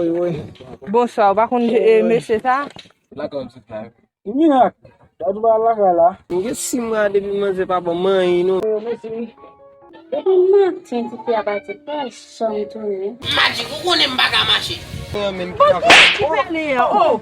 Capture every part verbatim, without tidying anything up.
Wi, wi. Bonswa, ou pa konn, eh, mesye sa? Lakay m sot la. Mirak, gad ou pa lakay la. M gen sis mwa depi manzè pa ban m anyen non. Eh, mèsi. Depi maten, tifi a pati, pa janm tounen. Magic, ou konnen m pa ka mache. An, men, oh, ki pale an, oh!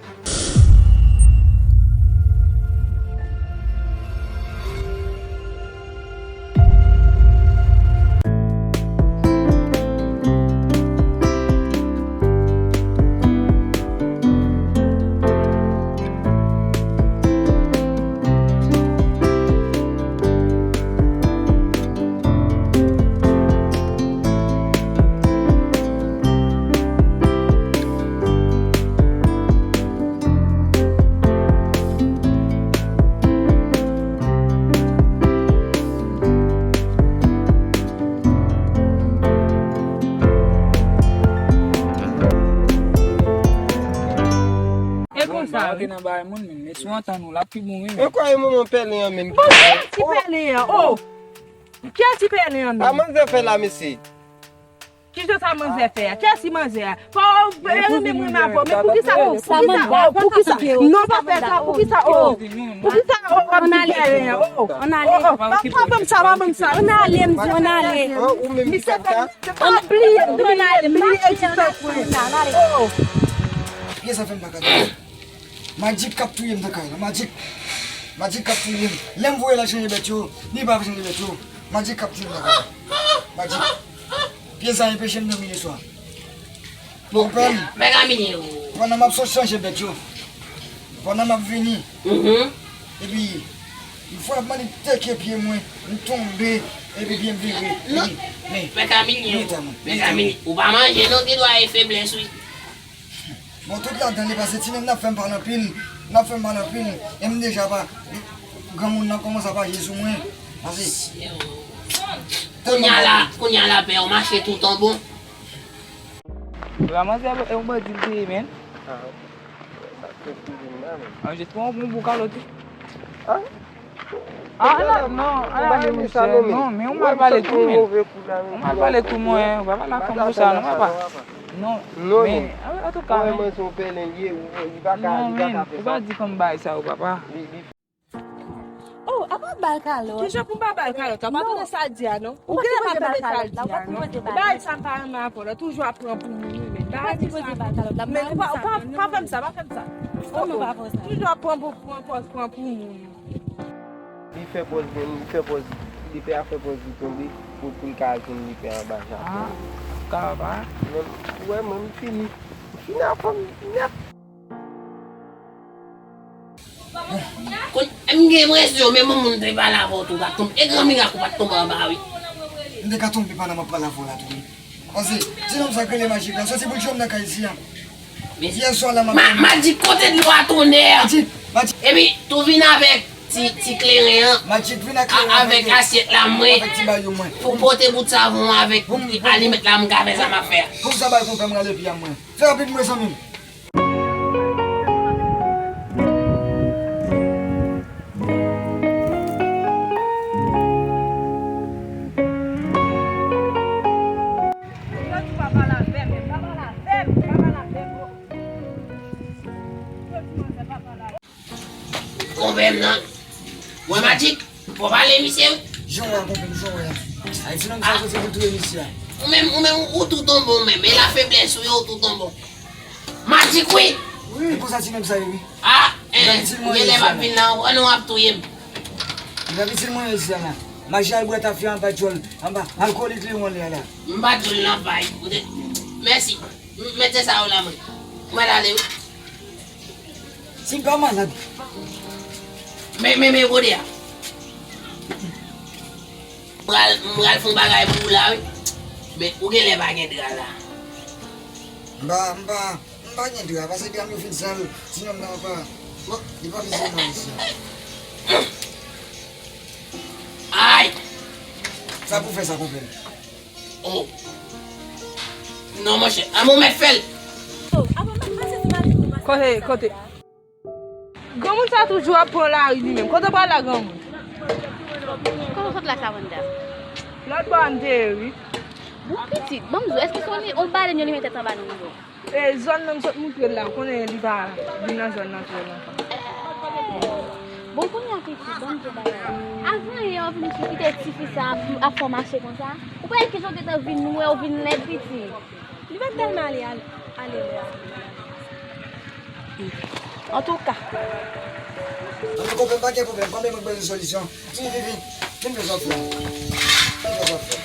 E konsa, wi. Nan bagay moun, men, men si w antann ou, l ap pi bon, wi, men. E kwa e manman pèlen an, men? Bon, kiyès ki pèlen an? Oh! Kiyès ki pèlen an, men? A manzè fè la, mesye. Kijan sa manzè fè a? Kiyès ki manzè a? Fò w renmen moun avè w, men poukisa, oh, poukisa, oh, poukisa? Non, pa fè sa, poukisa, oh? Poukisa, oh, w ap di pèlen an, oh? Oh, oh, pa, pa ban m sa, pa ban m sa. Ann ale, m di, ann ale. Misye fè, se pa bliye, bliye, bliye egzistans mwen. Oh. Pye sa fè m pa ka dòmi. Magic k ap touye m nan kay la. Magic. Magic k ap touye m. Lè m voye l al chanje bèt yo, li pa chanje bèt yo. Magic k ap touye m nan kay la. Magic. Pye sa anpeche m dòmi yè swa. Bon, pè m. Mèt Amini, oh. Pandan m ap sot chanje bèt yo. Pandan m ap vini. Mhm. Epi, yon fwa m annik teke pye mwen, m tonbe, epi pye m vire. Non. Epi, men, mèt Amini, men, oh. Mèt Amini, ou pa manje non, gen dwa e feblès, wi. Bon, tout ladan li pase, timoun n ap fè m pale anpil, n ap fè m pale anpil, e m deja pa, granmoun nan kòmanse ap aji sou mwen. Pase. Kounye a la, kounye a la, pè, ou mache tout an bon. Manzè, e yon bandi l te ye, men. Ah, sa k te kouri m la, men. Ah, jis pran yon bon kalòt, wi. Ah? Ah, non, non, non, men ou mal pale tou, men. Ou mal pale tou, mwen. Ou pa pale ak fanm konsa, non, papa. Non, men, antouka, men. Non, men, ou pa di fanm bagay sa yo, papa. Oh, apa ba l kalòt? Kijan pou m pa ba l kalòt? Ou pa tande sa l di a, non? Ou genlè pa tande sa l di a, non? Bagay sa m pa renmen avè w la, toujou ap pran pou moun, wi, men. Bagay sa, men ou pa, ou pa, pa fè m sa, pa fè m sa. Toujou ap pran pou, pran pòz, pran pou moun. Li fè pòz, li fè pòz, li pè a fè pòz li tonbe pou, pou l ka jwenn li pè anba japen. Ah, ka va. Men, ou wè, mwen, m fini. M fini avè w nèt. Kon, m gen enpresyon, menm yon moun te pale avè w tou, pa tonbe. E gran mirak ou pa t tonbe anba, wi. M te ka tonbe pandan m ap pale avè w la tou, wi. Paske, ti nonm sa k rele Magic la, soti pou l jwenn nan kay isi a. Yè swa la, m ap Ma-, Magic, kote dlo a, tonnè? Magic, Magic. Epi, tou vin avèk ti, ti kleren an. Magic, vin ak kleren an, avèk asyèt la, mwen. Avèk ti bayo, mwen. Pou pote bout savon avèk alimèt la, m ka fè sa m ap fè a. Pou sa bay konpè m rale pye a, mwen. Fè rapid, mwen, zanmi m. Konpè m nan. Mwen Magic, fò pale misye wi. Jan w wè a konpè m, jan w wè a. Ayiti nonm sa soti pou touye misye a. Ou menm, ou menm, ou tou tonbe ou menm. E la feblès ou ye, ou tou tonbe. Magic wi. Wi, konsa ti nonm sa ye wi. Ah, eh, genlè m ap vin nan, wè non w ap touye m. Li pa pitit mwen isi a la. Maji al bwè tafya anba djòl, anba alkolik li won li a la. M pa djòl nan pay. Mèsi. M mete sa yo la mwen. Mwen ale wi. Si m pa malad. Men, men, men kote a. M pral, m pral fè yon bagay pou ou la wi. Men ou genlè pa gen dra la. M pa, m pa, m pa gen dra, paske dra m yo fin sal, ti nonm nan pa, bon, li pa bezwen nan isi a. Ay! Sa pou fè sa konpè m. Oh. Non, monchè. A mwen mèt fè l. Kote, kote? Granmoun sa toujou ap pran lari li menm. Kote w pral la, granmoun? Kote w sot la, Samantha? Lòt bò a m te ye, wi. Bon, pitit, ban m di w, èske se yon, yon balèn yo limen tèt anba nan rivyè? E zòn nan m sot moutre l la, ou konnen li pa vin nan zòn nan twò lontan. Bon, kounye a, pitit, ban m di w bagay. Avan yè, w vin kite tifi sa ap, ap fè w mache konsa. Ou pa wè kijan w gentan vin wè, w vin lèd, pitit. Li pa t tèlman ale, ale, ale lè a. Antouka. Antouka, konpè, pa gen pwoblèm. Konpè, mwen bezwen solisyon. Vini, vini, vini. Vin fè sa w fè. Vin fè sa w fè.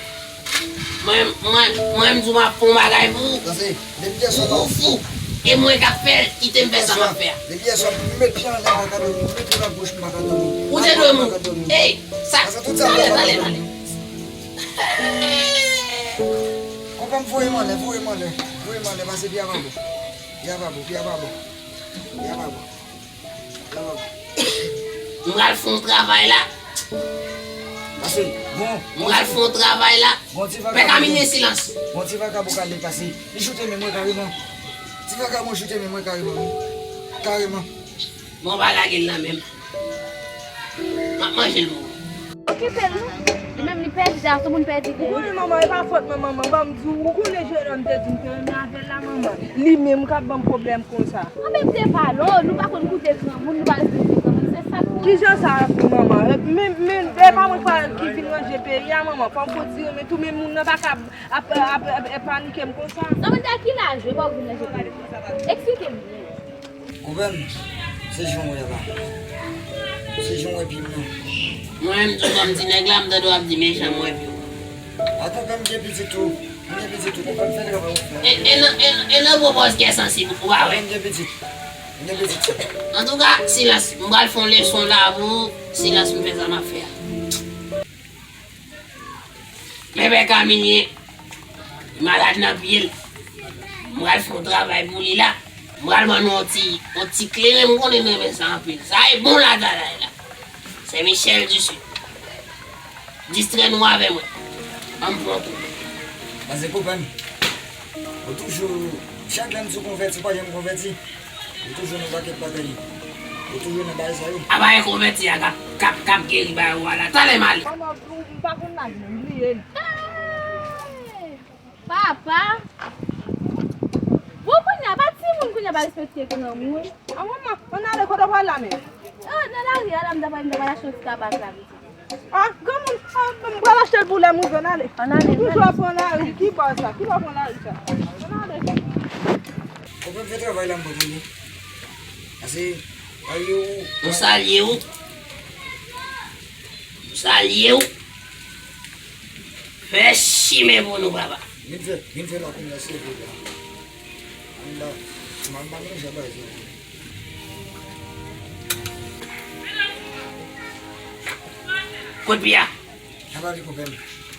Mwen, mwen, mwen, m di w m ap fè yon bagay pou ou. Sa se, depi yè swa ou fou. E mwen k ap fè l, kite m fè sa m ap fè a. Depi yè swa, m met pye anlè, m pa ka dòmi. M met pye nan bouch, m pa ka dòmi. Ou te dòmi. Ey, sa, talè, talè, talè. Konpè m, voye m anlè, voye m anlè, voye m anlè, pase pye a pa bon. Pye a pa bon, pye a pa bon. Pye a pa bon. Pye a pa bon. M pral fè yon travay la. Pase, bon. M pral fè yon travay la. Bon, ti vagabon. Pè Kamini, silans. Bon, ti vagabon k ale pase. Li choute men mwen kareman. Ti vagabon choute men mwen kareman, wi. Kareman. Bon, pa lage l nan men m. M ap manje l pou ou. Okipe l non. Li menm li pèdi, a tout moun pèdi de li. Ou konnen manman, e pa fòt mwen manman, ban m di w, ou konnen jennonm te di m te renmen avè l la manman. Li menm k ap ban m pwoblèm konsa. Anben m te pale w, nou pa konn koute granmoun, nou pa respekte granmoun, se sa k. Kijan sa ap di manman? Men, men, e pa mwen k pa, ki vin ranje peyi a manman, fò m kontinye, men tou men moun nan pa ka ap, ap, ap, ap, ap panike m konsa. Sa mwen di a ki laj ou, e pa w vin ranje peyi a. Eksplike m byen. Konprann? Se jan w wè la. Se jan w wè pye m nan. Mwen menm tou kòm ti nèg la, m tande w ap di men jan m wè pye w. A konprann m gen pitit tou. M gen pitit tou. Konprann fè travay w fè. E, e nan, e, e nan pwopòz kè sansib ou pa wè. Konprann m gen pitit. M gen pitit tou. Antouka, silans. M pral fè yon leson la pou ou. Silans, m fè sa m ap fè a. Men pè Kamini, li malad nan pye l. M pral fè yon travay pou li la. M pral ban nou yon ti, yon ti kleren, m konnen nou renmen sa anpil. Sa e bon latalay la. Sen Michel du Sud. Distrè nou avè mwen. Ann pran kou. Pase konprann. Ou toujou, chak lè m di w konvèti, ou pa janm konvèti. Ou toujou nan pakèt bagay. Ou toujou nan bagay sa yo. A bagay konvèti a k ap, k ap, k ap geri bagay ou a la. Talè m ale. Manman, m pa konn lage l, m bliye l. Hey! Papa! Bon, kounye a, pa timoun kounye a pa respekte granmoun. A manman, ann ale kote w pral la menm? Ah, nan lari a la, m ta pral, m ta pral achte yon ti tabak la, pitit. Ah, granmoun, ah, m pral achte l pou lè m rive, ann ale. Ann ale, ann ale. Ou toujou ap pran lari, ki bò sa? Ki bò pran lari sa? Ann ale. Ou konn fè travay la, m pa konn. Pase, salye w. M salye w. M salye w. Fè chimen pou nou, papa. Vin fè, vin fè la kounye a, silvouplè. Ann la, m ap manje bagay sa. Kot pye a? Sa pa vle konpè m.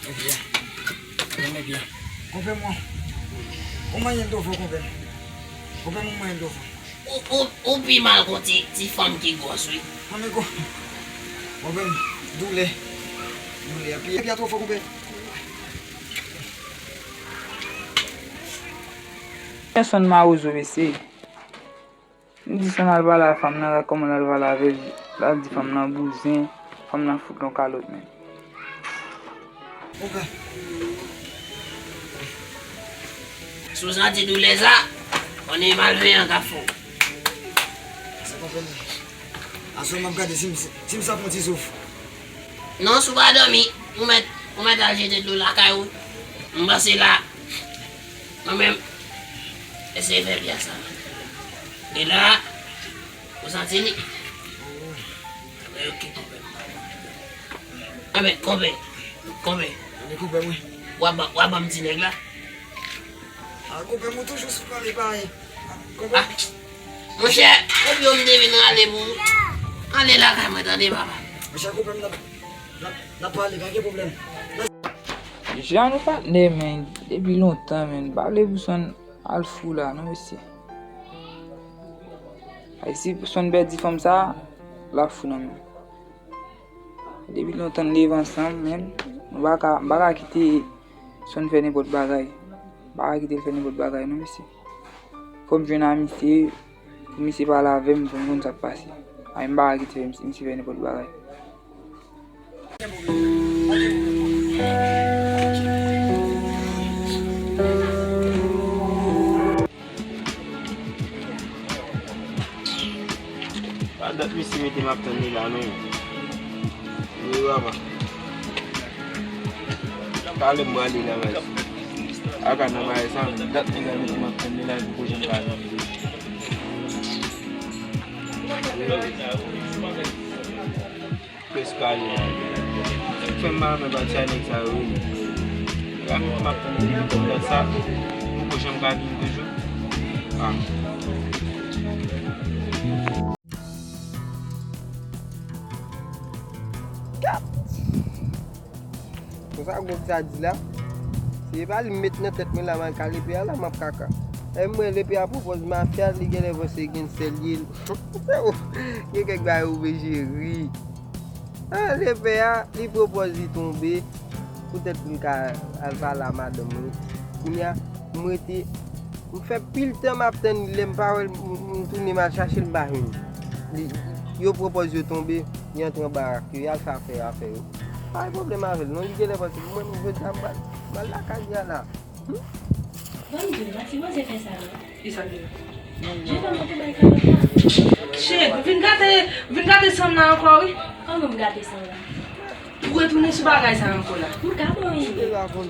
Konpè m, konpè m. Ou manyen l twò fò, konpè m. Konpè m, ou manyen l twò fò. Ou, ou, ou pi mal kon ti, ti fanm ki gwòs, wi. Konpè m, konpè m, doulè. Doulè, pye, pye a twò fò, konpè. Pèsonn mawozo, mesye. M di Son al pale a fanm nan, gad kòman l al pale avè l. L al di fanm nan bouzen, fanm nan fout l yon kalòt menm. Si w santi doulè sa, konnen malveyan k ap fè w. Sa konprann. Aswè m ap gade si m, si m sa pran ti souf. Non, si w pa dòmi, ou mèt, ou mèt al jete dlo lakay ou. M panse la, mwen menm, eseye fè pye sa. E la, ou santi li? Anben, oke, konpè. Anben, konpè, konpè. Anben, konpè mwen. W ap ban, w ap ban m ti nèg la? A, konpè m, ou toujou sou pale parèy. Konpè. Ah, monchè, konpè, m te vin rale pou ou. Ale lakay mwen, tande, papa. Monchè, konpè m, n ap, n ap, n ap pale, pa gen pwoblèm. Jan nou patnè, men, depi lontan, men, m pa vle pou Son al fou la, non, mesye. Ay, si Son pèdi fanm sa, l ap fou nan men. Depi lontan n leve ansanm, men, m pa ka, m pa ka kite Son fè nenpòt bagay. M pa ka kite l fè nenpòt bagay, non, mesye. Fò m jwenn a misye, pou misye pale avè m, pou m konn sa k pase. Ay, m pa ka kite misye, misye fè nenpòt bagay. Pa gen pwoblèm. Pa gen pwoblèm. Ok. A dat misye mete m ap tann li la, non. Wi, papa. Talè m prale la, baz. Aka nan bagay sa, men dat nèg la mete m ap tann li la, li poko janm ka vin. Prèske ale la. Fè m pa renmen pati a nèg sa yo, wi. Gade m ap tann li depi dat sa, poko janm ka vin toujou. Ah. Konsa, gwo sa di la, se pa li m met nan tèt mwen la, m al kale pè a la, m ap kaka. E mwen, le pè a pwopòz mafya, li genlè panse gen sèl ye. Gen kèk bagay ou oblije ri. Ah, le pè a, li pwopòz li tonbe, poutèt pou m ka al pale a madanm mwen. Kounye a, m rete, m fè pil tan m ap tann li, lè m pa wè l, m, m tounen m al chache l, m pa jwenn li. Yo pwopòz yo tonbe, li antre anba rak yo, y al fè afè yo, afè yo. Pa gen pwoblèm avè l, non, li genlè panse, mwen menm, jodi a, m pral, m pral lakay li a la. Hmm? Ban m di w, Mati, poze fè sa non. Kisa l gen? Jefè mwen tou bay kalòt la. Shit, vin gate, vin gate san m nan ankò, wi. Kòman m gate san w la? Ou retounen sou bagay sa ankò la. M ka ban w ide.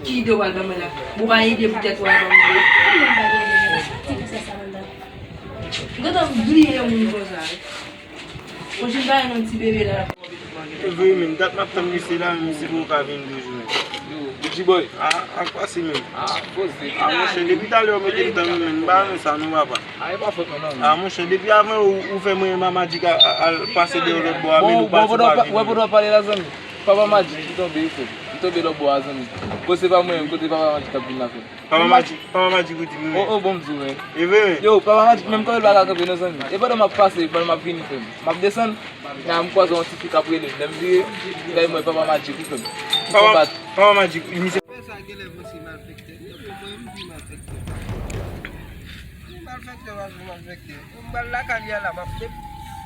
Ki ide w pral ban mwen la? Bon, pa ide poutèt ou al ban mwen. Kòman m pa gen ide? Sa ti pou sa sa anndan? M gentan bliye moun konsa, wi. Ou jis bay nan ti bebe la. Vre, men, dat m ap tann misye la, men misye poko ka vin toujou, men. Yo, Gucci boy. Ah, ak pase, men. Ah, poze. Ah, monchè, depi talè ou mete m tann ou, men, m pa renmen sa, non, papa. Ah, e pa fòt mwen, non, men. Ah, monchè, depi avan ou, ou fè mwen Mama Magic a, a, al pase deyò lòt bò a, men ou pati ou pa vini. Wè, pandan w ap pale la, zanmi. Papa Magic ki tonbe, frè. Li tonbe lòt bò a, zanmi. Kote pa mwen, kote Papa Magic t ap vin la, frè. Papa Magic, Papa Magic ou di m wi. Oh, oh, bon, m di w, wi. E vre, wi. Yo, Papa Magic, menm kanpe l pa ka kanpe, non, zanmi. E pandan m ap pase, pandan m ap vini, frè m. M ap desann, men m kwaze yon ti fi k ap rele m. Lè m vire, m gade m wè Papa Magic, wi, frè m. Papa, Papa Magic, misye. Pè sa genlè panse malfektè. Li menm, mwen, m di malfektè. Li malfektè, pa sou malfektè. M pral lakay li a la, m ap met,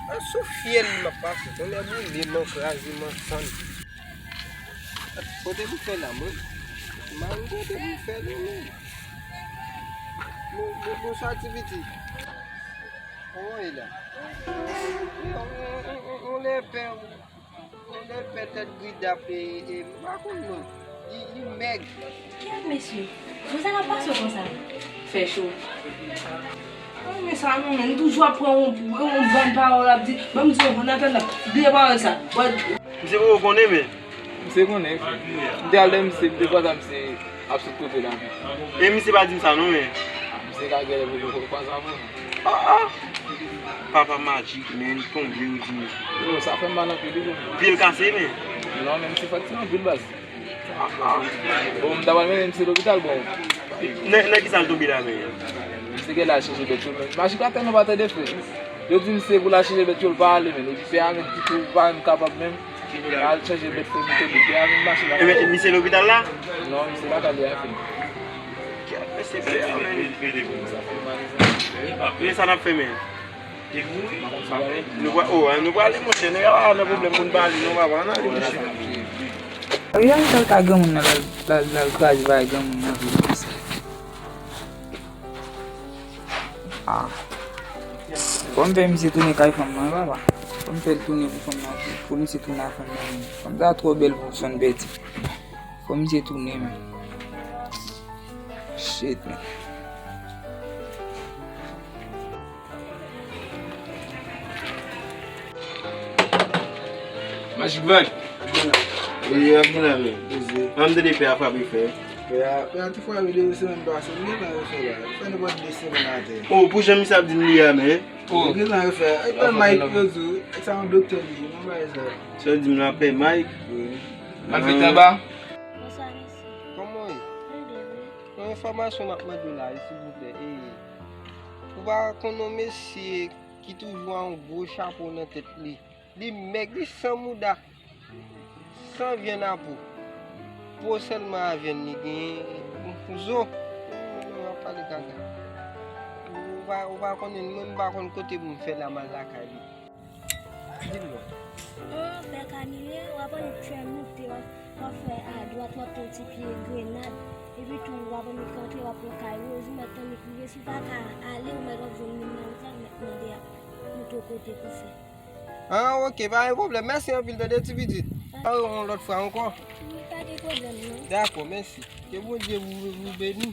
mwen sou fyèl, m ap pase. Tonnè boule, m an kraze, m an fann. Kote pou fè la, mwen? M pa konn kote pou fè li, mwen. Bon, bon, bon, sa ti piti. Kòman w ye la? Yon, yon, yon, yon, yon lèpè, yon lèpè tèt gri dap, e, e, m pa konn non. Li, li mèg. Kèt, mesye. Bon, sa k ap pase w konsa? Fè cho. Mwen renmen sa non, men. M toujou ap pran yon, yon bann pawòl ap di, ban m di yon bon, nan tèt la. Bliye pawòl sa. Misye poko konnen, men. Misye konnen, frè. M te al dèyè misye, m te kwaze misye ap sot kote la, men. E misye pa di m sa non, men. Ah, misye ka genlè poko kwaze avè m. Ah, ah. Papa Magic, men, tonbe, ou di. Yo, sa fè m mal anpil, wi, frè m. Pye l kase, men. Non, men misye fatige anpil, baz. Bon, m ta pral mennen misye lopital, bon. Nan, nan kisa l tonbe la, men? Misye gen la chanje bèt yo, men. Majik la tèlman pa tande, frè. Yo di misye pou l al chanje bèt yo, l pa ale, men. Epi pè a menm, pito, pa menm kapab menm. Al chanje bèt, frè, m tonbe. Pè a menm mache la. Ebyen, misye lopital la? Non, misye lakay li a, frè. Kèt, mesye, pè a, men. Sa fè mal, sa. Men sa n ap fè, men. Nou pra-, oh, nou prale, monchè, nèg la pa nan pwoblèm pou n pale, non, papa, ann ale, monchè. Real, l al ka granmoun nan, l al, l al, l al kraze bagay granmoun nan vre konsa. Ah. Fò m fè misye tounen kay fanm nan, papa. Fò m fè l tounen pou fanm nan, pou misye tounen ak fanm nan. Fanm sa twò bèl pou fanm pèdi. Fò misye tounen, men. Shit, men. Majik Van. E, ap vin la, men. Poze. An m tande pè a frape fè. Pè a, pè a te frape depi semèn pase. M gentan refè la. Fè nenpòt de semèn atè. Oh, pou jan misye ap di m li a, men. Oh. M gentan refè. E pè Mike yo di w, sa yon doktè li ye, non, bagay sa. Sa di m la, pè Mike? Wi. Malfektè anba. Bonswa, mesye. Kòman w ye? Mwen byen, wi. Yon enfòmasyon m ap mande w la, wi, silvouplè. E, ou pa konn yon mesye ki toujou a yon gwo chapo nan tèt li. Li mèg, li san mouda, san vyann a po. Po sèlman a vyann li genyen, zo. Non, non, w ap pale kaka. Ou pa, ou pa konnen, mwen m pa konn kote pou m fè la, m al lakay li. Di m non. An, pè Kanilye, w ap annik fè moute, w ap, w ap fè adwat, w ap pran ti pye grenad. Epi tou, w ap annik rantre, w ap pran kay Woz, ou mèt annik rive, si w pa ka ale, ou mèt w ap jwenn moun nan wout la, ou mèt mande a. Moutre w kote pou fè. Ah, ok, pa gen pwoblèm. Mèsi anpil, tande, ti pitit. Pa yon lòt fwa ankò. Pa gen pwoblèm, non. Dakò, mèsi. Ke Bondye vous, vous bénisse.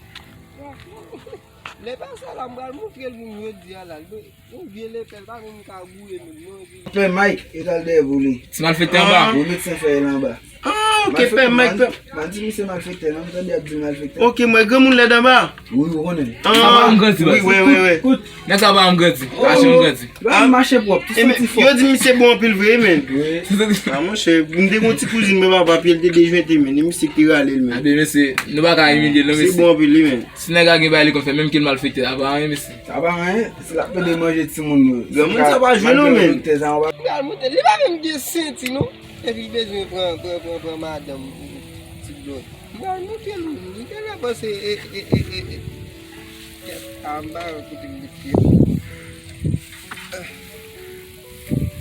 Lepèl sa la, m pral montre l moun jodi a la. Yon vye lepèl, pa menm ka gouye menm, non. Pè Mike, e t al dèyè pou li. Ti malfektè anba. Wi, medsen fè l anba. Ah, ok, pè Mike, pè. M a di misye malfektè, non, m tande y ap di l malfektè. Ok, mwen granmoun lèd anba. Wi, ou konnen. Ah, wi, wi, wi, wi. Nèg sa pa janm grandi, pa janm grandi. Yo di mache pwòp, tou santi fò. Yo di misye bon anpil vre, men. Wi. Ah, monchè, m te gon ti kouzin mwen papa, pye l te dejwente, men. E misye ki te rale l, men. Ebyen, mesye, nou pa ka imilye l, non, mesye. Misye bon anpil, wi, men. Si nèg la gen bagay li konn fè, menm ke l malfektè, sa pa anyen, mesye. Sa pa anyen, si l ap pede manje timoun yo. Granmoun sa pa jwe, non, men. Li pa menm gen senti, non. Epi l bezwen pran, pran, pran, pran madanm pou ti dòt. Mwen, nou te lou, nou te la panse, e, e, e, e, e. Kèt, a, m pa wè kote m met pye m.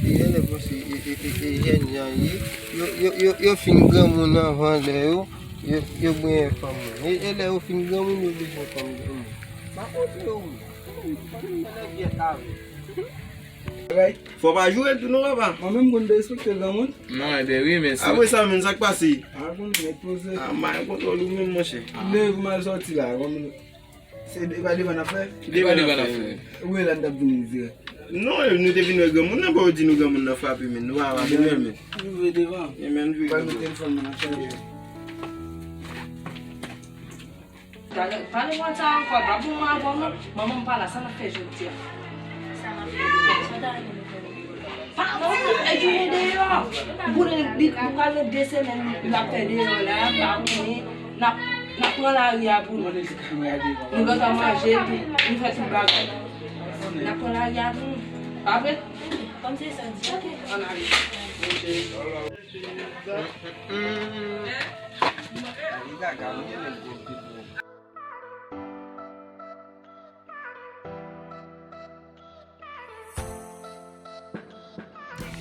E, e, lè panse, e, e, e, e, jèn jan ye. Yo, yo, yo, yo fin granmoun anvan lè yo, yo, yo benyen fanm. E, e, lè yo fin granmoun, yo bezwen fanm granmoun. M ap montre yo, wi. Fò pa joure tou non, papa. Mwen menm konn derespekte granmoun. Non, ebyen wi, men si. Apre sa, menm sa k pase? A, konn nèt poze. A, m pa gen kontwòl ou menm, monchè. M leve pou m al sòti la, konn se de-, e pa devan n ap fè? Devan n ap fè. Ou e la n t ap vin dirèk. Non, nou te vin wè granmoun nan, pou yo di nou granmoun nan frape, men nou pa, pa vin wè l, men. Nou vire devan. E men nou vire devan. Pral met telefòn nan chaje. Talè, pa nan pran sa ankò, pa pou mwen ankò, non. Manman m pa la, sa n ap fè jodi a? Sa n ap fè jodi a? Sa w ta renmen nou fè? Pa, non, e jounen deyò. Pou li, li, li pral nan de semèn, l ap fè deyò la, m pa konnen. N ap, n ap pran lari a pou nou. Nou gentan manje, nou fè tout bagay. N ap pran lari a pou nou. Pa vre? Kòm se sa w di, ok. Ann ale.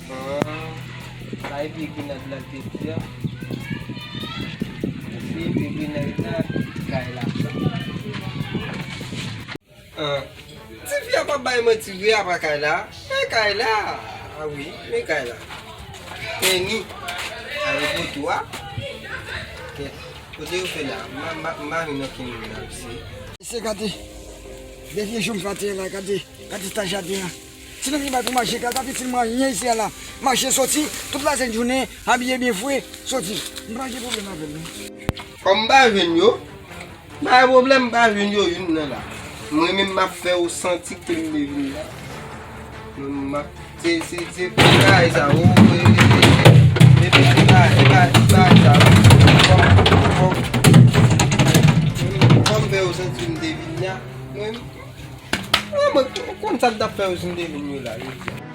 Bon, sa e pye grenad la k te di a. Se pye grenad la, kay la. Ah, tifi a p ap bay manti vre, apa Kayla? Men Kayla! Ah wi, men Kayla. Penny. Ayepoto a. Kèt. Kote yo fè la? M pa, m pa, m pa vin nan ken moun la, mesye. Se gade. Dènye jou m pa te la, gade. Gade ta jaden an. Ti nèg li bay pou mache, kal pa pitit mwen anyen isi a la. Mache soti, tout lasenn jounen, abiye byen fre, soti. M pa gen pwoblèm avè l, non. Kòm m pa jwenn yo, pa gen pwoblèm, m pa jwenn yo youn nan la. Mwen menm m ap fè yo santi ke m te vin la. Mwen m ap, se, se, se pou bagay sa, o, e, e, e, e, e, e, bagay, e, bagay, e, bagay sa, o. Kòm, kòm, kòm m fè yo santi m te vin la, mwen, mwen, mwen, konn sa m t ap fè yo si m te vin yo la, yo di.